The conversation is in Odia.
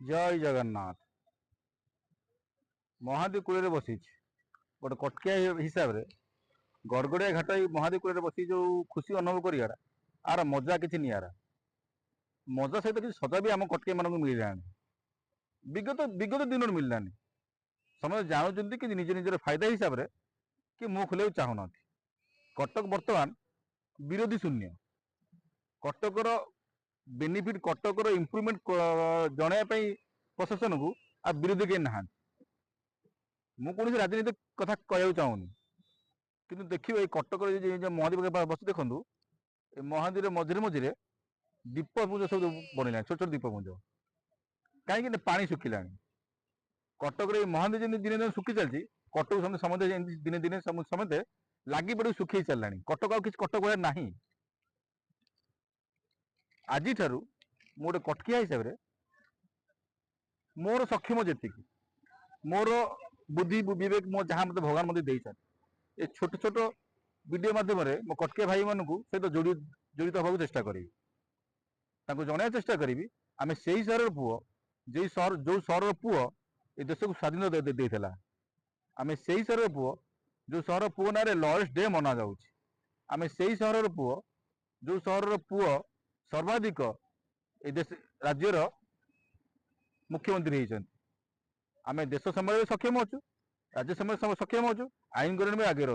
ଜୟ ଜଗନ୍ନାଥ। ମହାନଦୀ କୂଳରେ ବସିଛି ଗୋଟେ କଟକିଆ ହିସାବରେ। ଗଡ଼ଗଡ଼ିଆ ଘାଟ, ଏଇ ମହାନଦୀ କୂଳରେ ବସି ଯୋଉ ଖୁସି ଅନୁଭବ କରିବାଟା, ଆର ମଜା କିଛି ନିଆରା। ମଜା ସହିତ କିଛି ସଜା ବି ଆମ କଟକିଆ ମାନଙ୍କୁ ମିଳିଲାଣି, ବିଗତ ବିଗତ ଦିନରୁ ମିଳିଲାନି। ସମସ୍ତେ ଜାଣୁଛନ୍ତି କି ନିଜ ନିଜର ଫାଇଦା ହିସାବରେ କି ମୁହଁ ଖୋଲିବାକୁ ଚାହୁଁନାହାନ୍ତି। କଟକ ବର୍ତ୍ତମାନ ବିରୋଧୀ ଶୂନ୍ୟ। କଟକର ବେନିଫିଟ, କଟକର ଇମ୍ପ୍ରୁଭମେଣ୍ଟ ଜଣାଇବା ପାଇଁ ପ୍ରଶାସନକୁ ଆଉ ବିରୋଧୀ କେହି ନାହାନ୍ତି। ମୁଁ କୌଣସି ରାଜନୀତି କଥା କହିବାକୁ ଚାହୁଁନି, କିନ୍ତୁ ଦେଖିବେ, ଏଇ କଟକର ଏଇ ଯୋଉ ମହାଦୀପ ବସି ଦେଖନ୍ତୁ, ଏ ମହାନଦୀରେ ମଝିରେ ମଝିରେ ଦୀପପୁଞ୍ଜ ସବୁ ବନିଲାଣି, ଛୋଟ ଛୋଟ ଦୀପପୁଞ୍ଜ। କାହିଁକି ନା ପାଣି ଶୁଖିଲାଣି। କଟକରେ ଏଇ ମହାନଦୀ ଯେମିତି ଦିନେ ଦିନେ ଶୁଖି ଚାଲିଛି, କଟକ ସମସ୍ତେ ସମସ୍ତେ ଏମିତି ଦିନେ ଦିନେ ସମସ୍ତେ ଲାଗି ପଡ଼ି ଶୁଖେଇ ଚାଲିଲାଣି। କଟକ ଆଉ କିଛି କଟକ ଭଳିଆ ନାହିଁ। ଆଜିଠାରୁ ମୁଁ ଗୋଟେ କଟକିଆ ହିସାବରେ ମୋର ସକ୍ଷମ ଯେତିକି, ମୋର ବୁଦ୍ଧି ବିବେକ, ମୋ ଯାହା ମତେ ଭଗବାନ ମତେ ଦେଇଛନ୍ତି, ଏ ଛୋଟ ଛୋଟ ଭିଡିଓ ମାଧ୍ୟମରେ ମୋ କଟକିଆ ଭାଇମାନଙ୍କୁ ସହିତ ଜଡ଼ିତ ହେବାକୁ ଚେଷ୍ଟା କରିବି, ତାଙ୍କୁ ଜଣାଇବାକୁ ଚେଷ୍ଟା କରିବି। ଆମେ ସେଇ ସହରର ପୁଅ, ଯୋଉ ସହରର ପୁଅ ଏ ଦେଶକୁ ସ୍ୱାଧୀନତା ଦେଇଥିଲା। ଆମେ ସେଇ ସହରର ପୁଅ, ଯୋଉ ସହର ପୁଅ ନାଁରେ ଲରେନ୍ସ ଡେ ମନା ଯାଉଛି। ଆମେ ସେଇ ସହରର ପୁଅ, ଯୋଉ ସହରର ପୁଅ ସର୍ବାଧିକ ଏ ଦେଶ ରାଜ୍ୟର ମୁଖ୍ୟମନ୍ତ୍ରୀ ହେଇଛନ୍ତି। ଆମେ ଦେଶ ସମ୍ଭାଳିବାକୁ ସକ୍ଷମ ଅଛୁ, ରାଜ୍ୟ ସମ୍ଭାଳିବାକୁ ସକ୍ଷମ ଅଛୁ, ଆଇନ କରିବାର ବି ଆଗରେ ଅଛୁ।